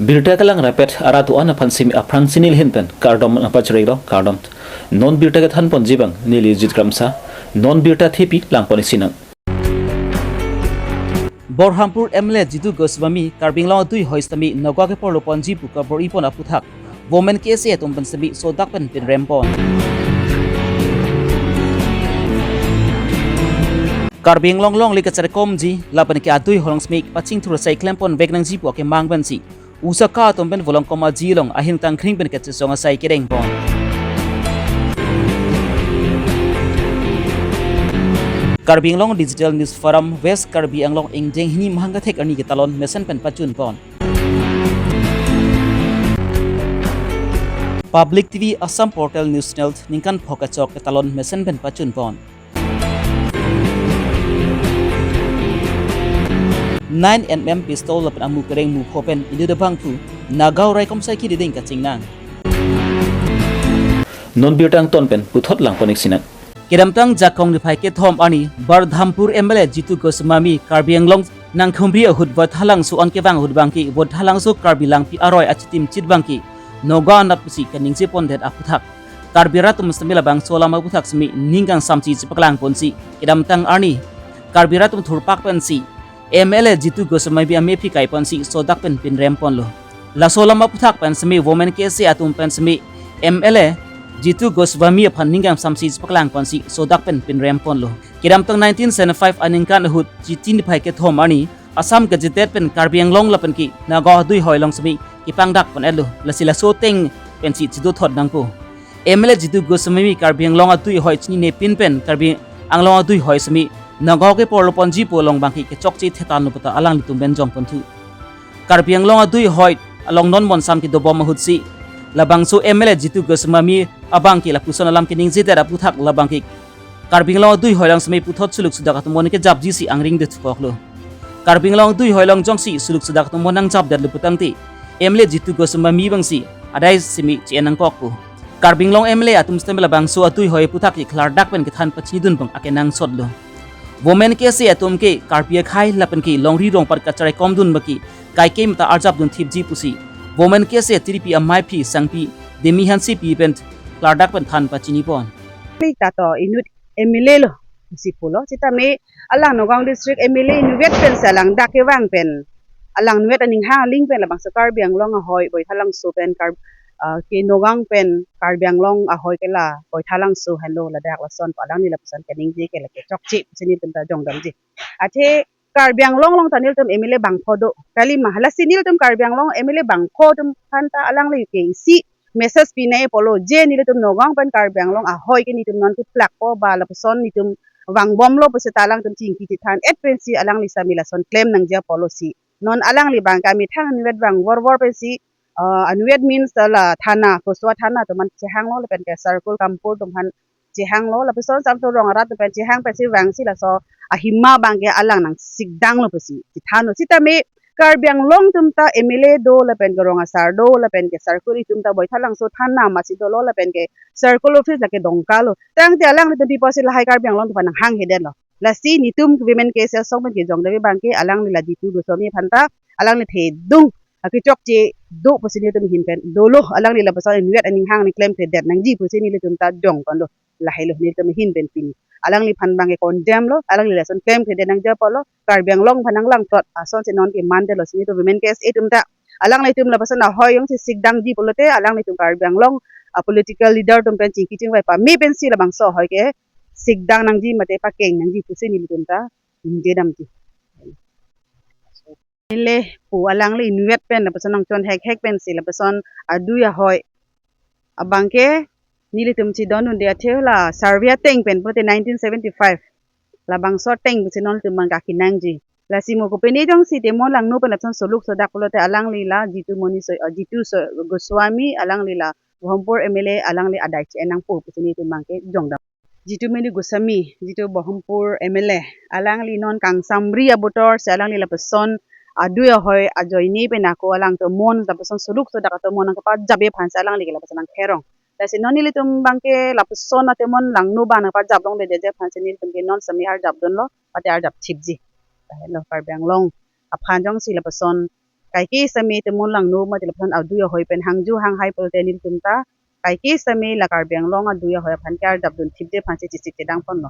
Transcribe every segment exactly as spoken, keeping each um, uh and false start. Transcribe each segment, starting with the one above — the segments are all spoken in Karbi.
Birta kelang rapet arat do-an aphan simi aphrang si neli ahin pen kardom nangpachirilo, kardom. Non birta kethan ponji abang neli Jit Kramsa, non birta thepi lang pon isi nang. Barhampur M L A Jitu Goswami Karbi Anglong adui ahoi sitame Nagaon kepor lo ponji pu kabor-i pon aputhak Women K S A atum pen sitame sodak pen pinrem pon. Karbi Anglong longle kacharkomji lapen ke adui ahoi along sitame pachingthur asai klem pon vek nangji pu akemang pensi USACA atum pen Volongkom Aji along ahin tangkring pen kachesong asai kedeng pon. Karbi Anglong Digital News Forum West Karbi Anglong ingdeng hini mahang kethek arni ketalon mesen pen pachun pon. Public T V Assam Portal News Channel ningkan pho kechok ketalon mesen pen pachun pon. Nine M M pistol lapen amu kereng mu pho pen inut abangphu Nagaon raikom asai keding kachingnang. Non birta angton pen puthot lang pon isi nang. Kedamtang Jakong niphai kethom arni Barhampur M L A Jitu Goswami Karbi Anglong nangkhumri ahut Voithalangso an kevang ahut abangke Voithalangso Karbi Langpi aroi achitim chit abangke Nagaon anat pusi kaningje pondet aputhak Karbi rat atum sitame labangso alam aputhak sitame ning kangsamsi chepaklang ponsi kedamtang arni Karbi rat atum thurpak pensi M L A Jitu Goswami amephi kai ponsi sodak pen pinrem ponlo. Laso alam aputhak pen sitame Women K S A atum pen sitame M L A Jitu Goswami aphan ning kangsamsi chepaklang ponsi sodak pen pinrem ponlo. Kedamtang nineteen seventy-five aningkan ahut Chiti niphai kethom arni Assam Gazette pen Karbi Anglong lapen ke Nagaon adui ahoi along sitame kepangdak pon-etlo. Lasi laso ateng pensi chido thot nangpo. M L A Jitu Goswami Karbi Anglong adui ahoi chinine pin pen Karbi Anglong adui ahoi sitame Nagaon kepor lo ponji pu along abangke kechokche thetan lo puta alanglitum pen jong ponthu. Karbi Anglong adui ahoi along non bonsam kedobom ahutsi labangso M L A Jitu Goswami abangke lapuson alam keningjedet aputhak labangke Karbi Anglong adui ahoi along sitame puthot suluk sudak atum mon kejapjisi angring det chukoklo. Karbi Anglong adui ahoi along jongsi suluk sudak atum mon nangjapdetlo putangte M L A Jitu Goswami abangsi adai sitame chi-en nangkokpo. Karbi Anglong M L A atum sitame labangso adui ahoi aputhak ke klardak pen kethan pachinidun abang akenangsotlo. Women K S A atum ke Karbi akhei lapen ke longri longpat kacharaikomdun abangke kaikema ta arjapdun thipji pusi Women K S A tiripi amei aphi sangpi Demi Hansepi pen klardak pen than pachini pon. Pik ta to inut M L A lo pusi pulo. Sitame alang Nagaon District M L A inutvet pensi alang dak kevang pen alang inutvet aning hang aling pen labangso Karbi Anglong ahoi Voithalangso pen Kar-, ah, ke Nagaon pen Karbi Anglong ahoi ke la Voithalangso henlo ladak lason pu alangli lapuson kaningje ke lake chokche pusi nelitum ta jongdamji. Athe Karbi Anglong along ta nelitum M L A bangpho do. Kalima, lasi nelitum Karbi Anglong M L A bangpho atum aphan ta alangli ke isi message pinangji pulo je nelitum Nagaon pen Karbi Anglong ahoi ke nelitum non keplakpo ba lapuson nelitum vangbomlo pusi ta alangtum chingki chethan-et pensi alangli sitame lason klem nangji apotlo si. Non alangli abangke amethang inutvet vang vorvor pensi, ah, inutvet means la thana, Kosua thana atum aphan chehanglo lapen ke circle Kampur atum aphan chehanglo, lapuson samto rong arat atum pen chehang pensi vangsi laso ahima abangke alang nangsikdanglo pusi chethanlo. Sitame Karbi Anglong atum ta M L A do lapen ke rong asar do lapen ke circle atum ta Voithalangso thana masi dolo lapen ke circle office lake Dongka lo. Tangte alanglitum pi pusi lahai Karbi Anglong atum aphan nanghanghe detlo. Lasi nelitum Women K S A asong pen kejongdam abangke alangli la Jitu Goswami aphan ta alangli thedung akechokche do pusi nelitum ahin pen dolo, alangli lapuson inutvet aning hang aning klemkledet nangji pusi nelitum ta jongponlo. Lahelo nelitum ahin pen pini. Alangliphan abangke condemn lo, alangli lason klemkledet nangji apotlo, Karbi Anglong aphan nanglang plot asonsi non ke mandetlo si nelitum Women K S A atum ta. Alanglitum lapuson ahoi jongsi sikdangji pulote, alanglitum Karbi Anglong, ah, political leader atum pen chingki chingvai pame pensi labangso ahoi ke sikdang nangji mate pakeng nangji pusi nelitum ta ningjedamji. M L A pu alangli inutvet pen lapuson nangchon hekhek pensi lapuson adui ahoi abangke nelitum chedondunde athe la survey ateng pen pulote nineteen seventy-five labangso ateng pusi nelitum abangke akinangji. Lasi mo kopine jongsi Temon Langno pen lapuson suluk sudak pulote alangli la Jitu Moni Soi, ah, Jitu Soi, Goswami alangli la Barhampur M L A alangli adai che-en nangpo pusi nelitum abangke jongdam. Jitu Moni Goswami, Jitu Barhampur M L A, alangli non kangsamri abotor si alangli lapuson adui ahoi ajoine pen ako alang Temon lapuson suluk sudak aTemon nangkepajapji aphan si alangli ke lapuson nangkerong. Lasi non nelitum abangke lapuson aTemon Langno abang nangpajap longledetji aphan si nelitum ke non sitame arjapdunlo, mate arjapthipji. Lahelo Karbi Anglong aphan jongsi lapuson Kaike sitame temun langno mate lapuson adui ahoi pen hangju hanghai pulote nelitum ta kaike sitame la Karbi Anglong adui ahoi aphan ke ardap dun thipde aphan si chesik chedang ponlo.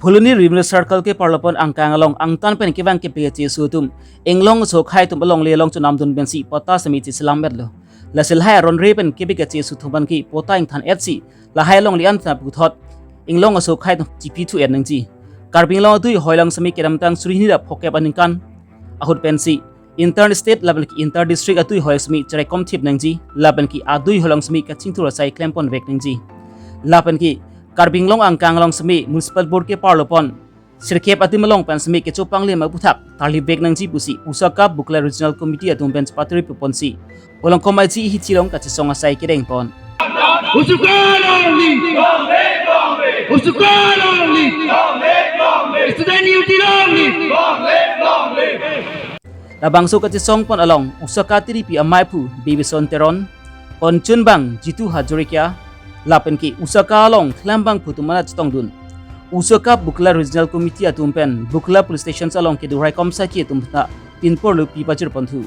Phuloni Revenue Circle keparlo pon angkang along angtan pen kevang kepik achesu atum inglong aso akhai atum alongle along chonam dun pensi patta sitame cheselam etlo. Lasi lahai aron re pen kepik achesu atum aphan ke patta ingthan etsi lahai alongle an ta puthot inglong aso akhai atum chipi thu et nangji. Karbi Anglong adui ahoi along sitame kedamtang suri hini ra phokep aningkan ahut pensi inter state lapen ke inter district adui ahoi sitame cheraikom thip nangji, lapen ke adui ahoi along sitame kachingthur asai klem ponvek nangji. Lapen ke Karbi Anglong angkang along sitame Municipal Board keparlo pon sirkep adim along pen sitame kecho panglim aputhak tarlipvek nangji pusi Usaka Bukla Regional Committee atum pen chepatiri pu ponsi olong komaiji hichi along kachesong asai kedeng pon. Usaka long live! Usaka long live! Student unity long live! Labangso kachesong pon along Usaka tiripi amaiphu Bibison Teron, konchunbang Jitu Hazarika, lapen ke Usaka along klembangphu atum anat chetongdun Usaka Bukla Regional Committee atum pen Bukla Police Station along kedo raikom saki atum ta pinpor lupi pajir ponthu.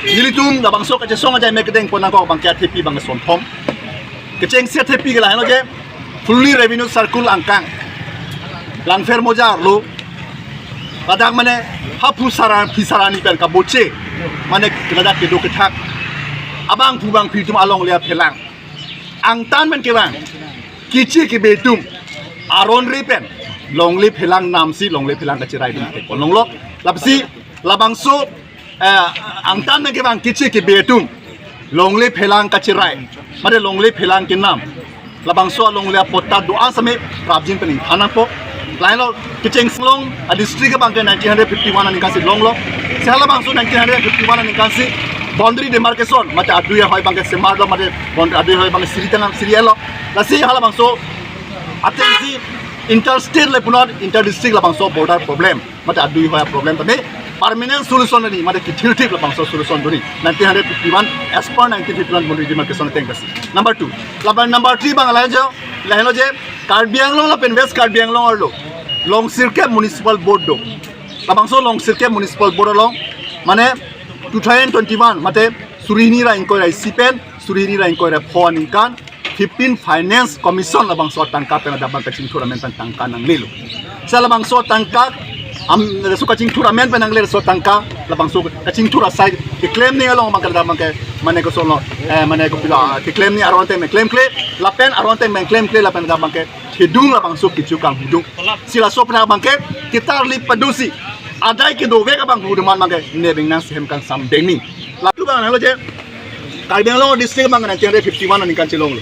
Nelitum labangso kachesong ajai me kedeng pon nangkok abangke athepi abang sonthom. Kechengsi athepi ke lahenlo je, Phuloni Revenue Circle angkang Langpher Moja arlo ladak mane haphu sara phi sara ni pen kaboche, mane ladak kedo kethak abangphu bangphi atum alongle aphelang angtan pen kevang keche kebe atum aron re pen longle phelang namsi longle phelang kacherai dun thek pon longlo. Lapsi labangso eh, angtan pen kevang keche kebe atum longle phelang kacherai mate longle phelang kenam, labangso alongle apatta do-an sitame prapjin pen ingthan nangpo. Lahenlo kecheng singlong a district abangke nineteen hundred fifty-one aningkan si longlo. Si halabangso nineteen hundred fifty-one aningkan si boundary demarcation mate adui ahoi abangke semarlo mate bound-, adui ahoi abangke siri tanam siri etlo. Lasi halabangso atengsi inter state le punot inter district labangso border problem mate adui ahoi problem tame permanent solution ni mate kethirthip labangso solution do ni nineteen hundred fifty-one, as per nineteen fifty-one boundary demarcation ateng kasi. Number two, lapen number three abang lahenlo je, lahenlo je Karbi Anglong lapen West Karbi Anglong arlo long sirkep Municipal Board do. Labangso long sirkep Municipal Board along mane two thousand twenty-one mate suri hini ra ingkoi ra isi pen suri hini ra ingkoi ra pho aningkan fifteen Finance Commission labangso atangka pen ladak abang kachingthur amen pen tangka nanglelo. Si labangso atangka am, laso kachingthur amen pen nangle laso atangka labangso kachingthur asai keklem ni along abang ladak abangke mane kosonlo, eh, mane kopilo, ah, keklem ni aron ateng pen klemkle lapen aron ateng pen klemkle lapen ladak abangke thedung labangso kecho kanghudung. Si laso aphan abangke ketarlip padusi adai kedovek abang hudung man abangke ne beng nang sehem kangsam beng ni. Lapu abang lahenlo je Karbi Anglong district abang nineteen hundred fifty-one aningkan chelonglo.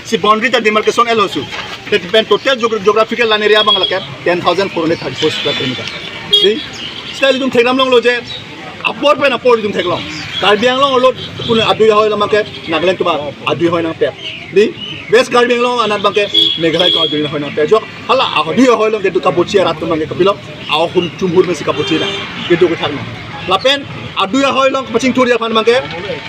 Si boundary ta demarcation etlo su. Te pen total geog-, geographical land area abang lake ten thousand four hundred thirty-four square kilometer. Di, sita ilitum theklong longlo je apor pen apor ilitum theklong. Karbi Anglong arlo pun adui ahoi abangke Nagaland atum adui ahoi nangpet. Di, West Karbi Anglong anat abangke Meghalaya atum adui ahoi nangpet jok. Hala adui ahoi along kedo kaboche arat atum abangke kopilo, ahum chumhur mesi kaboche na, kedo kethak na. Lapen adui ahoi along kachingthurji aphan abangke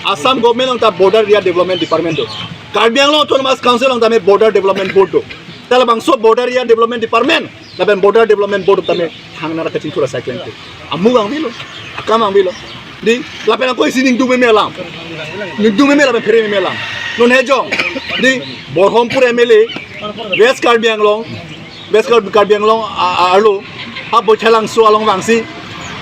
Assam government along ta Border Area Development Department do. Karbi Anglong Autonomous Council along tame Border Development Board do. Ta labangso Border Area Development Department lapen Border Development Board tame thangnat kachingthur asai klem ke. Amu abang avelo, akam abang avelo. Di, lapen ako isi ningduk meme alam. Ningduk meme lapen phere meme alam. Non hejong di Borhampur M L A, West Karbi Anglong, West Kar-, Karbi Anglong a-, a-, arlo, ha Boithalangso along vangsi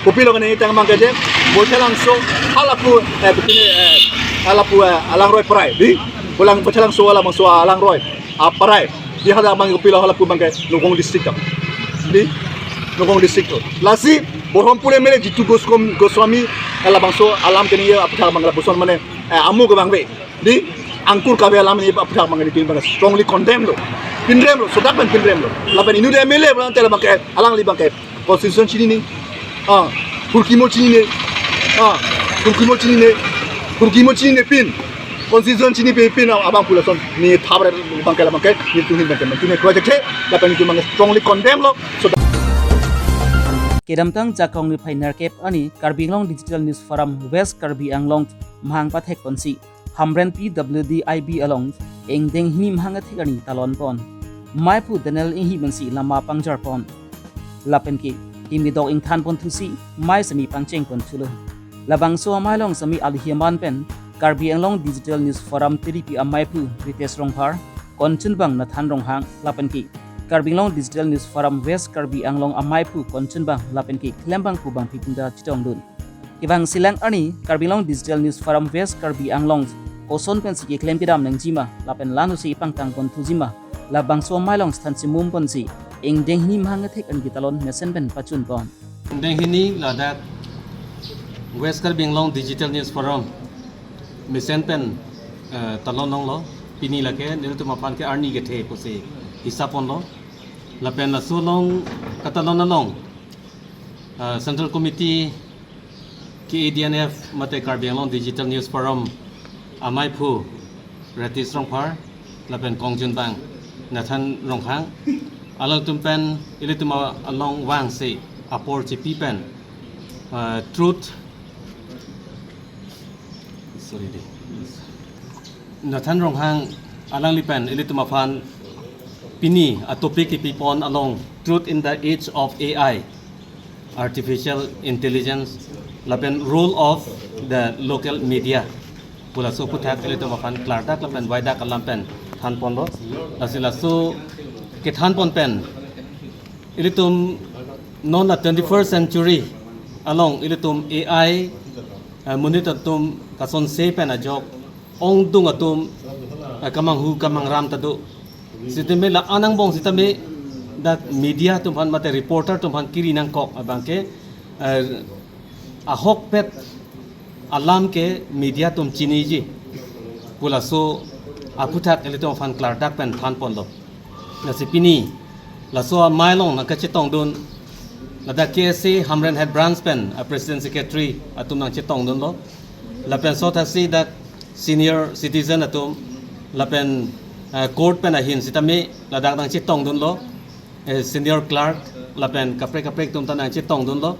kopilo kene tang abangke je, Boithalangso halapu, eh, kopine, eh, halapu, eh, alangroi parai di, Bolang Boithalangso alabangso alangroi aparai di, hala abang kopilo halapu abangke Nagaon district kam di, Nagaon district to. Lasi Borhampur M L A Jitu Goswami, Goswami labangso alam kene aputhak abang lapuson mane, eh, amu ke abang ave di, angkur kave alam ni aputhak abang ni pin abang strongly condemn lo, pinrem lo, sodak pen pinrem lo. Lapen inut M L A abang te abangke alangli abangke constitution chinine, ah, phurkimo chinine, ah, phurkimo chinine, phurkimo chinine pin, constitution chinipe pin abang pu lason ni thabre abangke abangke ni tuhin abangke mane tumi project he, lapen itum abang strongly condemn lo. So kedamtang Jakong niphai nerkep arni Karbi Anglong Digital News Forum West Karbi Anglong mahang pathek ponsi Hamren P W D I B along ingdeng hini mahang athek arni talon pon. Maiphu Daniel Inghi pensi lama pangjar pon. Lapen ke him kedok ingthan pon thusi, mai semi pangcheng pon thulo. Labangso amai along semi alohi aman pen, Karbi Anglong Digital News Forum T D P amaiphu Ritesh Rongphar, konchunbang Nathan Ronghang, lapen ke Karbi Anglong Digital News Forum West Karbi Anglong amaiphu konchunbang lapen ke klembangphu bangpi punda chetongdun. Kevang silang arni Karbi Anglong Digital News Forum West Karbi Anglong koson pensi keklem kedam nangjima lapen lano si ipangtang pon thujima, labangso amai along sthan chimum ponsi ingdeng hini mahang athek arni ketalon mesen pen pachun pon. Ingdeng hini ladak West Karbi Anglong Digital News Forum mesen pen, eh, talon longlo. Pini lake nelitum aphan ke arni kethe pusi hisap ponlo. Lapen laso along katalon along, eh, Central Committee K A D N F mate Karbi Anglong Digital News Forum amaiphu Ritesh Rongphar lapen konchunbang Nathan Ronghang, alangtum pen ilitum along vangsi apor chipi pen, uh, truth, sorry dei, Nathan Ronghang alangli pen ilitum aphan pini atopic kipi pon along Truth in the Age of A I, Artificial Intelligence, lapen Role of the Local Media pu laso aphuthak ilitum aphan klardak lapen vaidak alam pen than ponlo. Lasi laso kethan pon pen ilitum non la twenty-first century along ilitum A I, eh, monit atum kasonse pen ajok ongdung atum, eh, kamanghu kamangram ta do. Sitame la-an angbong sitame dak media atum aphan mate reporter atum aphan kiri nangkok abang ke, eh, ahokpet alam ke media atum chiniji pu laso aphuthak ilitum aphan klardak pen than ponlo. Lasi pini laso amai along nangkachetongdun ladak K S A Hamren Head Branch pen a President Secretary atum nangchetongdunlo. Lapen sothasi dak senior citizen atum lapen, eh, court pen ahin sitame ladak nangchetongdunlo. Eh, senior clerk lapen kaprek kaprek atum ta nangchetongdunlo.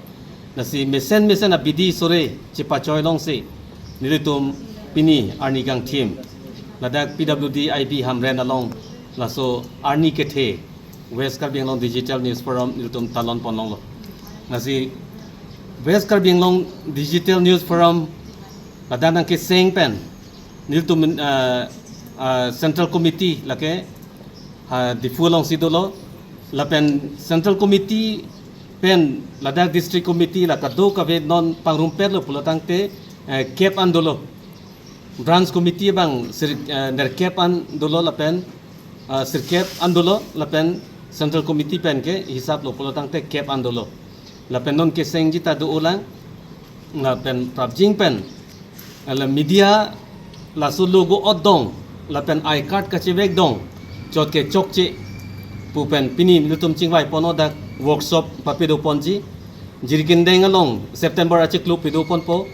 Lasi mesen mesen abidi sore chepachoi longsi nelitum pini arni kangthim ladak P W D I B Hamren along laso arni kethe West Karbi Anglong Digital News Forum nelitum talon pon longlo. Lasi West Karbi Anglong Digital News Forum ladak nangkeseng pen nelitum, eh, eh, Central Committee lake ha Diphu alongsi dolo, lapen Central Committee pen ladak District Committee la kadokave non pangrumpetlo pulotangte, eh, kep an dolo. Branch Committee abang sir, eh, nerkep an dolo lapen, eh, sirkep an dolo lapen Central Committee pen ke hisaplo pulotangte kep an dolo. Lapen non kesengji ta do-olang, lapen prapjin pen ala media laso logo otdong lapen I card kachevekdong chot ke chokche pu pen pini nelitum chingvai ponlo dak workshop papedo ponji. Jirikindeng along September achiklo pedo ponpo.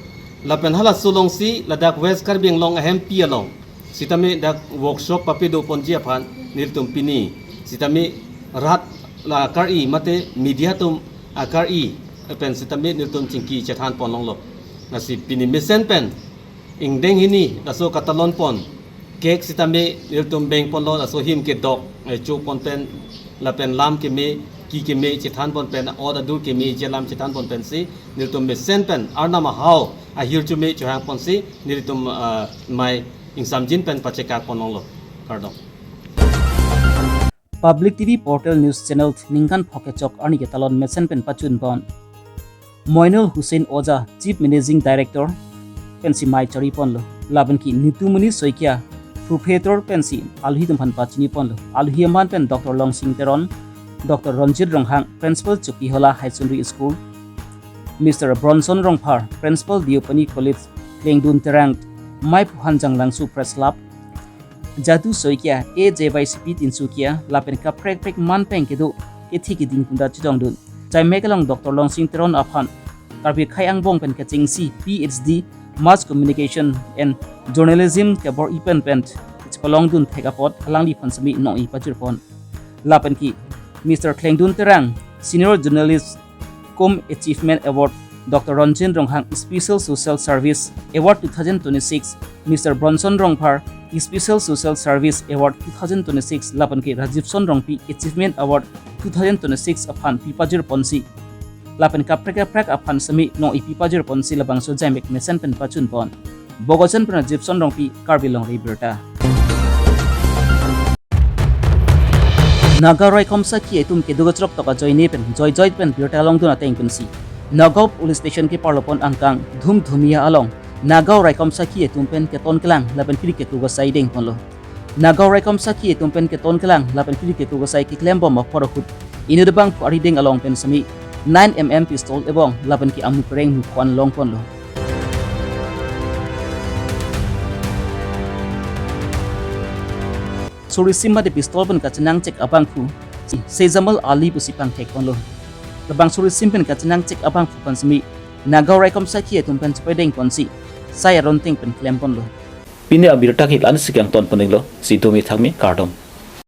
Lapen halaso alongsi ladak West Karbi Anglong ahempi along sitame dak workshop papedo ponji aphan nelitum pini sitame rat la akar-i mate media atum akar-i pen sitame nelitum chingki chethan pon longlo. Lasi pini mesen pen ingdeng hini laso katalon pon kek sitame nelitum beng ponlo, laso him kedok, eh, cho pon pen lapen lam keme, ki keme chethan pon pen, ot adur kemeji alam chethan pon pensi nelitum mesen pen Arnam ahaw ahirjume chohang ponsi nelitum, ah, mai ingsamjin pen pachekak pon longlo. Kardom. Public T V Portal News Channel ningkan phokechok arni ketalon mesen pen pachun pon. Moinul Hussain Oja, Chief Managing Director pensi mai chari ponlo. Lapen ke Nitumoni Saikia, Proprietor pensi alohi atum aphan pachini ponlo. Alohi aman pen Doctor Longsing Teron, Doctor Ronjit Ronghang, Principal Chokihola High Secondary School, Mister Bronson Rongphar, Principal Deopani College, Klengdun Terang, Maiphu Hanjang Langso Press Club, Jadu Saikia, A J Y C P Tinsukia, lapen kaprek prek man pen kedo kethe keding punda chitongdun. Chaimek along Doctor Longsing Teron aphan Karbi akhei angbong pen kachingsi P H D, Mass Communication and Journalism kebor-i pen pen chepalongdun thek apot alangli aphan semi nong-i pajir pon. Lapen ke Mister Klengdun Terang, Senior Journalist cum Achievement Award, Doctor Ronjit Ronghang Special Social Service Award two thousand twenty-six, Mister Bronson Rongphar Special Social Service Award two thousand twenty-six, lapen ke Rajibson Rongpi Achievement Award two thousand twenty-six aphan pi pajir ponsi lapen kaprek kaprek aphan semi nong-ipi pajirponsi labangso jaimek mesen pen pachunpon. Bokajan pen Jipson Rongpi, Karbi Longri Abirta. Naga raikom sakhi atum kedo kachrok tok ajoine pen joijoi pen birta longdun ateng pensi Nagaon Police Station keparlopon angkang Dhumdhumiya along Naga raikom sakhi atum pen keton kelang lapen kiri ketu kasai dengponlo. Naga raikom sakhi atum pen keton kelang lapen kiri ketu kasai keklembom apor ahut inut abangphu arideng along pen semi nine M M pistol ebong lapen ke amu pereng mukwan longponlo. Surisim mate pistol pen kachenangchek abangphu Sejamal Ali pusi pangthekponlo. Labang surisim pen kachenangchek abangphu pen semi Naga raikom sakhi atum pen chepadengponsi sai aron teng pen klemponlo. Pini abirta ke la-ansi kangtonpon-iklo, si dumi thakmi, kardom.